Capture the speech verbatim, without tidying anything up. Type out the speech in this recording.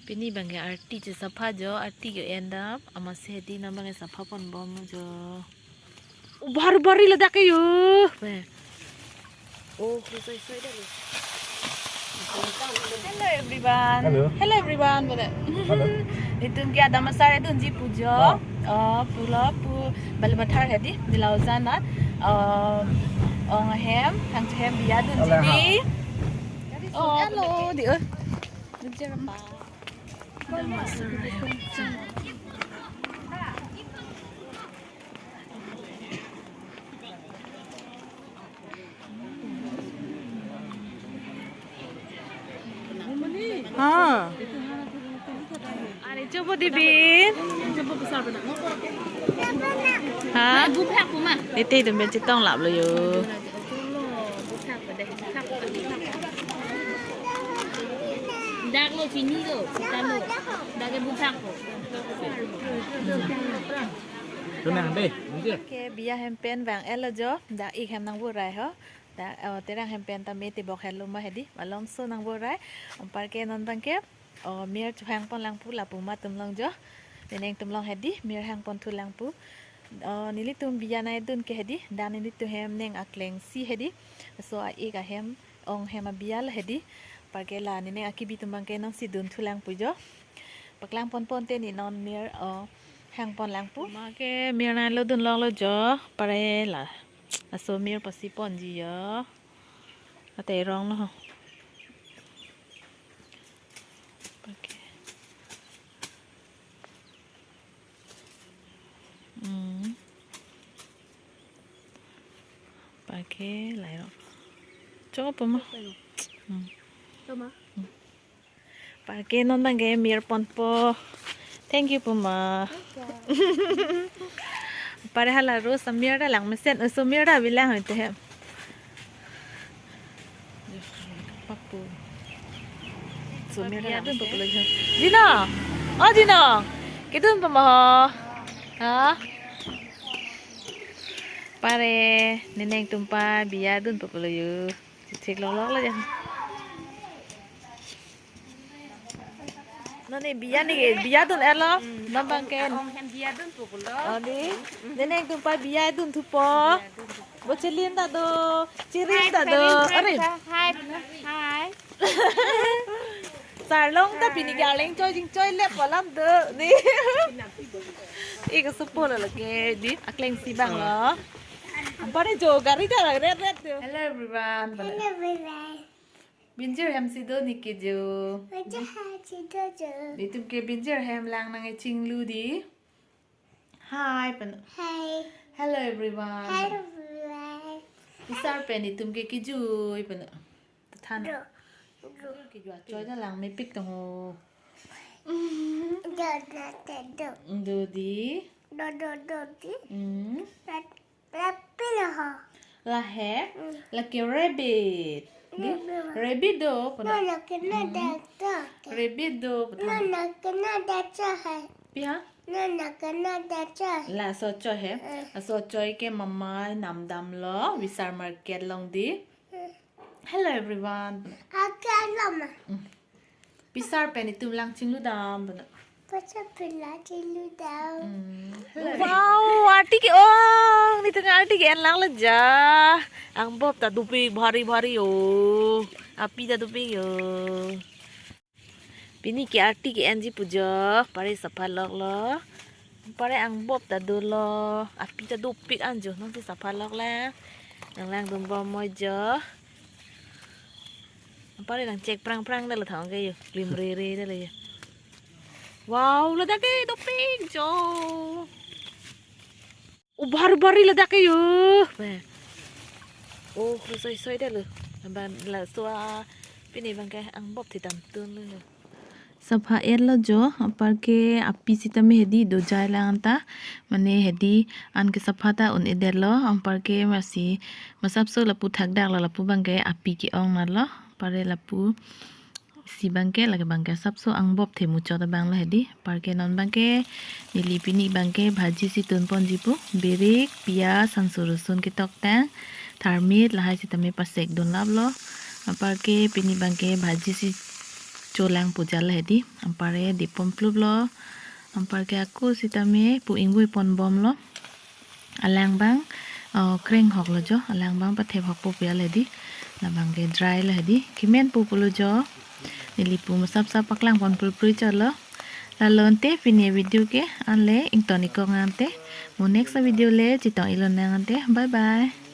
Pini abang ke arti chesapha jo, arti ke endam, amatsi hedi non abang ke sapha ponbom jo. Ubar bari ladak ke yo. Be. Oh, soi soi dah lo. Hello everyone. Hello. Hello everyone. Bole. Hello. Itum ke adam asar itum ji pujo. Oh. Oh, pulo pu bal mathar hedi di Lausanne. Oh, ong hem, thang hem biya dun ji di. Oh, hello di. Oh. Ha. Are chobo dibin. Ha? Ete dum ben chetong lap lo yo. Dak lo chini lo, sita lo. Dak ke buthak ko. Tunang deh, mungkin. Ke biya hem pen vang-et lo jo, dak ik hem nangvorai ho. Dak, oh, terang hem pen tame tebok helo ma hedi, malomso nangvorai. Anparke non abang ke, oh, mir chohang pon lang pu lapu ma atum along jo. Neneng atum along hedi, mir hang pon thu lang pu. Oh, nelitum biya nangdun ke hedi, dak nelitum hem ning akleng si hedi. So a-ik ahem, ong hem abiya lo hedi. Anparke la neneng akibi atum abang ke nangsi dun thu lang pu jo. Paklang pon pon te ne non mir, oh, hang pon lang pu. Ma ke mir nanglo dun lok lo jo, pare la. Laso mir pasi pon ji jo. Ate rong lo ho. Anparke. Hmm. Anparke lai rong. Chopo ma. Hmm. Toma. Anparke non abang ke mir ponpo. Thank you pu ma. Pare hala rose amir dak lang mesen, oso mir dak bilang hote hem. Papu. Oso mir dak lang mesen. Dino. Oh, Dino. Kedun pu ma ho. Ha? Pare, neneng atum pa biya dunpo pulo yo. Chechek lok lok lo jang. Non ne biya ne ke, biya dun-et lo. Non abang ke. Ong hem biya dunpo pulo. Oh, di. Neneng atum pa biya dun thupo. Bo Chelin ta do. Chiring ta do. Are. Hi. Hi. Sarlong ta pini ke arleng choi jingchoi le pu alam do. Di. Ik supo lo ke di. Akleng si abang lo. Anpar jo gari ta ret ret do. Hello everyone. Hello everyone. Binjir hem si do ne ke jo. Binjir hem si do jo. Itum ke binjir hem lang nangchinglu di. Hi, pen. Hi. Hello everyone. Hello everyone. Pisar pen itum ke kejui pen. Than. Jo. Jo. Kejui choi dak lang mepik tong ho. Jo, jo, jo, jo. Do di. Do, do, do di. Hmm. Rat Rabbit ho. Lahai. Hmm. Lake rabbit. Di? Rabbit. Rabbit do, pu do. No, lake no Hmm. Da cho hai. Rabbit do, pu no, than. Lake no da cho hai. Pi ha? No, lake no da cho hai. Laso choi he. Hmm. Laso choi ke mama namdam lo, Vishal market along di. Hmm. Hello everyone. Ake alama. Hmm. Pisar pen itum lang chinglu dam, pu no. Pisar pen lang chinglu dam. Hmm. Hello. Wow, arti ke-ong, netum arti ke-en lang lo ja. Angbop ta dopik bhari bhari yo. Api ta dopik yo. Pini ke arti ke-en ji pu jo, pare sapha lok lo. Pare angbop ta dolo, api ta dopik an jo, nangsi sapha lok lang. Nang langdun bom mo jo. Pare nangchek prang prang dak lo thang ke yo, klimrere dak lo yo. Wow, ladak ke dopik jo. Ubar bari ladak ke yo. Be. Oh, soi soi dak lo. Abang laso a pini abang ke angbop thi dam tun lo. Sapha-et lo jo, anpar ke api sitame hedi dojai lang ta. Mane hedi an ke sapha ta un-edet lo, anpar ke masi masapso lapu thakdak lo, lapu abang ke api ke-ong mar lo, pare lapu si abang ke, lake abang ke sapso angbop the muchot abang lo hedi, anpar ke non abang ke, neli pini abang ke bhaji si tun pon ji pu, birik, piyaj, sansu rusun ketok tang, tharmit, lahai sitame pasek dun lap lo, anpar ke pini abang ke bhaji si cholang pu jal hedi. Anparke dipon pluplo. Anparke ako sitame pu ingvoi ponbomlo. Alang abang, oh, kreng hoklo jo. Alang abang pathep hokpo pu jal hedi. Labangke dry lo hedi. Kemen pu pulo jo. Neli pu masap sap paklang pon pulpul chotlo. Lalo ante pini avideo ke anle ington-ik kok nang ante. Mo next avideo le chetong-ik lonang ante. Bye bye.